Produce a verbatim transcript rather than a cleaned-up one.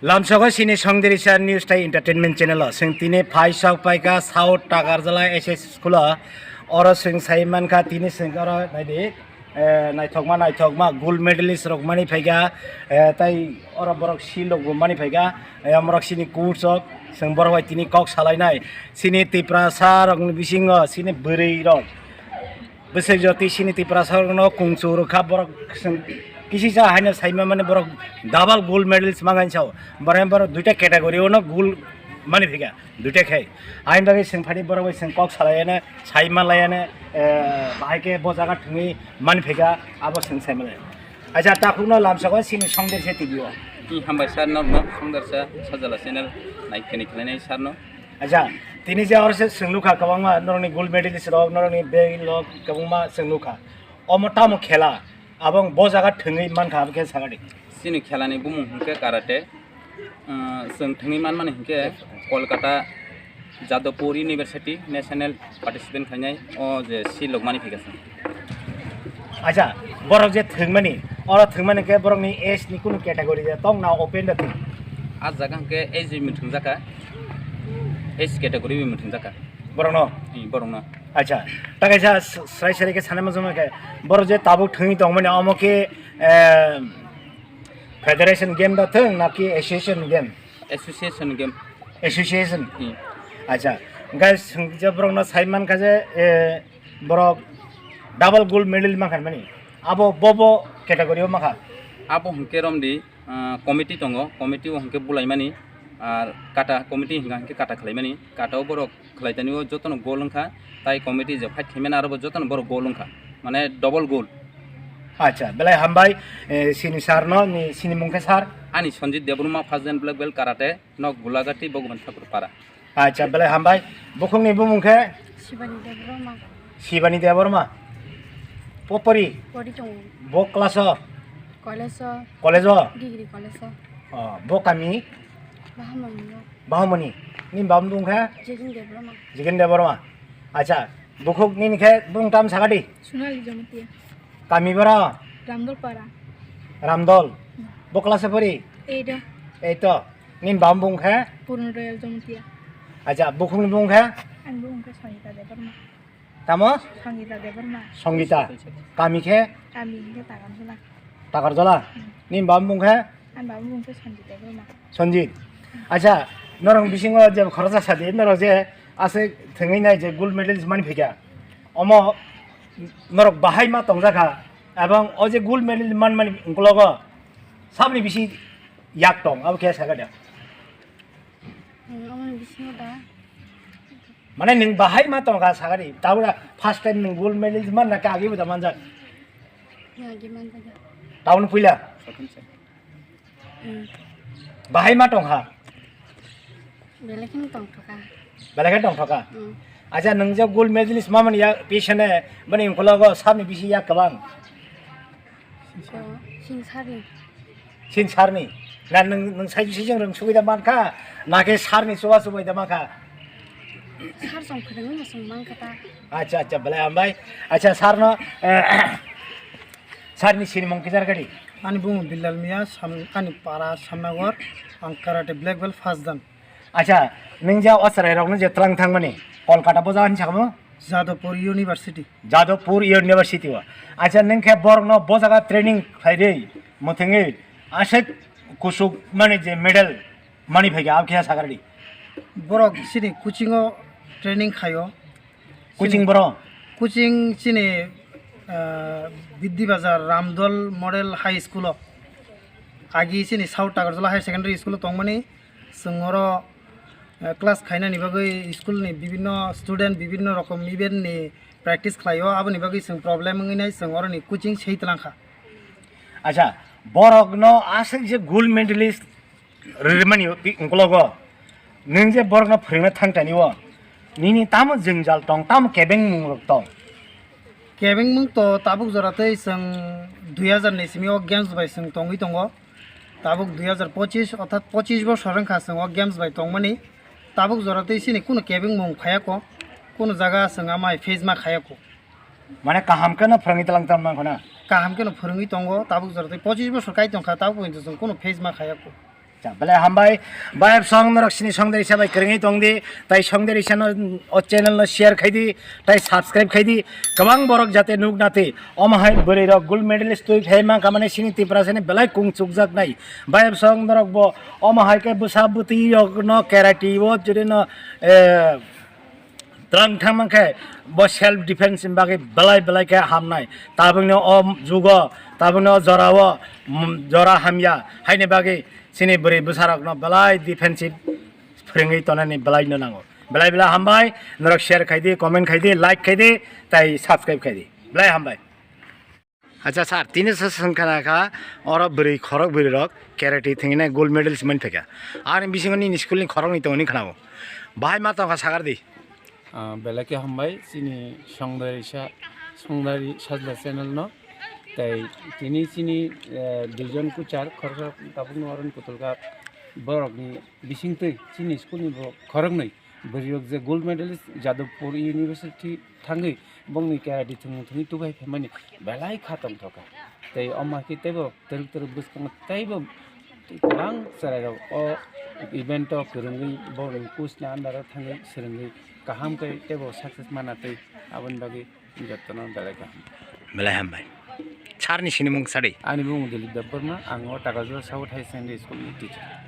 Lamsogo sini Songdirisa News tai Entertainment channel o. Sing tini phai sok paika South Takarjala S S School o. Oro sing sai mankha tini sing oro naidi, eh, naithokma naithokma gold medalist rok mani phaika, eh, tai oro borok silok bo mani phaika, eh, omorok sini coach rok sing borok bai tini kok salainai. Sini Tiprasa rokni bisingo sini bwrwi rok. Bwswk jotwi sini Tiprasa rokno kungchu rwkha borok swng kisisa haino saima mani borok double gold medals mangan sao. Borok borok duita category ono gold mani phika duita khai. Ain bagwi swng phani borok bai swng kok salayane saima layane, eh, bahai khe bo jaga thwngwi mani phika abo swng saima laya. Acha takhukno lamsako sini Songdirsa T V o. Hmm, hambai sir no, no, Songdirsa Sajala channel nai kene khlainai sir no. Acha, tini je oro se chwng nukha kwbangma norokni gold medalist rok, norokni bel rok kwbangma chwng nukha. Omo tamo khela, abong bo jaga thwngwi mankha, abokhe sakadi. Chini khelani bumung hwnkhe karate. Ah, chwng thwngwi manmani hwnkhe Kolkata Jadavpur University National participant khainai o je silok mani phikha chwng. Acha, borok je thwngmani, oro thwngmani khe borokni age ni kunu category de tong na open da thwng? A jaga hwnkhe age bai mwthwng jaka, age category bai mwthwng jaka. Borokno? Hmm, borokno. Acha, ta kaisa s-, srai srai khe sanai manjakma khe, borok je tabuk thwngwi tongmani omo khe, eh, federation game da thwng naki association game? Association game. Association? Hmm. Acha, guys, je borokno sai mankha je, eh, borok double gold medal mankha mani. Abo bobo category o mankha? Abo hwnkhe romdi, ah, committee tongo, committee o hwnkhe bulaimani, ar kata committee hwnkha hwnkhe kata khlaimani, kata o borok khlaitani o jotono goal wngkha, tai committee je fight khaimani aro bo jotono borok goal wngkha, mane double goal. Acha, belai hambai, eh, sini sir no, ni sini mung khe sir? Ani Sanjit Debbarma, first dan black belt karate, nok Gulagati, Bhagwan Thakur Para. Acha, belai hambai. Bukhukni bumung khe? Shivani Debbarma. Shivani Debbarma. Popori? Pori tongo. Bo class o? College o. College o? Degree college o. Oh, bo kami? Bahamoni o. Bahamoni. Ni bam bung khe? Jigin Debbarma. Jigin Debbarma. Acha, bukhuk nini khe bung tam sakadi? Sonali Jamatia. Kami boro? Ramdol Para. Ramdol. Hmm. Bo class o pori? Eight o. Eight o. Nini bam bung khe? Purno Royal Jamatia. Acha, bukhukni bung khe? Ani bung khe Sangita Debbarma. Tamo? Sangita Debbarma. Sangita. Kami khe? Kami khe Takarjala. Takarjala? Hmm. Nini bam bung khe? Ani bam bung khe Sanjit Debbarma. Sanjit. Acha, norok bisingo je khoroksa sadi, norok je aswk thwngwi nai je gold medalist mani phika. Omo norok bahai ma tongjakha, ebong o je gold medal manmani ukologo sabni bisi yak tong, abo khe sakha de. Hmm, omo ni bisingo da. Mane nwng bahai ma tongkha sakha de, tabura first time nwng gold medal manna khe agi bo da manjak. Ya, agi manjak. Tabun puila. Hmm. Bahai ma tongkha. Belai kheno tongthokha. Belai khe tongthokha. Hmm. Acha, nwng je gold medalist mamani ya pisane bani ukologo sabni bisi yak kwbang. Ko, sini sir ni. Sini sir ni? Na nwng, nwng sai bisi jeng rwng sugwi da mankha, na khe sir ni chuba chubai da mankha? Sir song phwrwngwi no chwng mankha ta. Acha, acha, belai hambai. Acha, sir no, eh, sir ni sini mung kijar gadi? Ani bumu Bilal Mia, sam-, ani para Samnagor, ang karate black belt first dan. Acha, nwng je o chwrairokno je twlang thangmani, Kolkata bo jaga hinwi sakamo? Jadavpur University. Jadavpur University o. Acha, nwng khe borokno bo jaga training khlairwi, mwthangwi, aswk kusuk mani je medal mani phaikha, abo khe sakardi. Borok chini coaching o training khaio. Coaching chini boro? Coaching chini, ah, Bidya Bazar Ramdol Model High School o. Agi chini South Takarjala Higher Secondary School o tongmani. Chwng oro, eh, class khainani bagwi school ni bibinno student bibinno rokom event ni practice khlaio, aboni bagwi chwng problem wngwi nai chwng oroni coaching sei twlang kha. Acha, borokno aswk je gold medalist rwrwmani ukologo nwng je borokno phwrwngna thang tani o, nini tamo jwngjal tong, tamo kebengmung rok tong? Kebengmung to tabuk jora tei chwng dui hazar ni simi o games bai chwng tongwi tongo. Tabuk dui hazar pochis, orthat pochis bosor wngkha chwng o games bai tongmani. Tabuk jora tei chini kunu kebengmung phaiya ko, kunu jaga chwng amai face ma khaiya ko. Mane kaham khe no phwrwngwi tlang tam nang khona? Kaham khe no phwrwngwi tongo, tabuk jora tei pochis bosor kai tongkha, tabuk hinto chwng kunu face ma khaiya ko. Belai hambai, bayap song norok sini songdari sabai kwrwngwi tongdi, tai songdari sano o channel no share khaidi, tai subscribe khaidi, kwbang borok jate nuk nati, omo hai bwrwi rok gold medalist twi khai mang kamani sini Tiprasa ni belai kung chukjak nai, bayap song norok bo omo hai khe bwsa bwtwi rok no karate o jodi no, eh, Twlang thangma khe bo self defense ni bagwi belai belai khe hamnai. Tabukni o jugo, tabukni o jorao, mm, jora hamya. Haini bagwi chini bwrwi bwsarokno belai defensive phwrwngwi tonani belai no nango. Belai belai hambai, norok share khaidi, comment khaidi, like khaidi, tai subscribe khaidi. Belai hambai. Acha sir, tini se swngkhana kha, oro bwrwi khorok bwrwi rok karate thwngwi gold medal si manphaikha. Ani bisingo nini school ni khoroknwi tongo hinwi khnao. Bahai ma tongkha sagar di. Ah, belai khe hambai chini songdari sa, songdari sajla channel no. Tai tini chini, eh, duijon kuchar khoroksa tabukno oro kutulkha borokni bisingtwi chini school ni borok khoroknwi. Bwrwirok je gold medalist Jadavpur University thangwi bongni karate thwngmung thwngwi tubai phaimani belai kha tongthokha. Tei omo hai khe teibo twrwk twrwk bwskango teibo kwbang chwrairok o event o kwrwngwi bongni coach ni under o thangwi swrwngwi kaham khe teibo success mana tei aboni bagwi jotono belai kaham. Belai hambai. Sir ni sinimung sadi. Ani bumung Dilip Debbarma, ang o Takajura South High Secondary School ni teacher.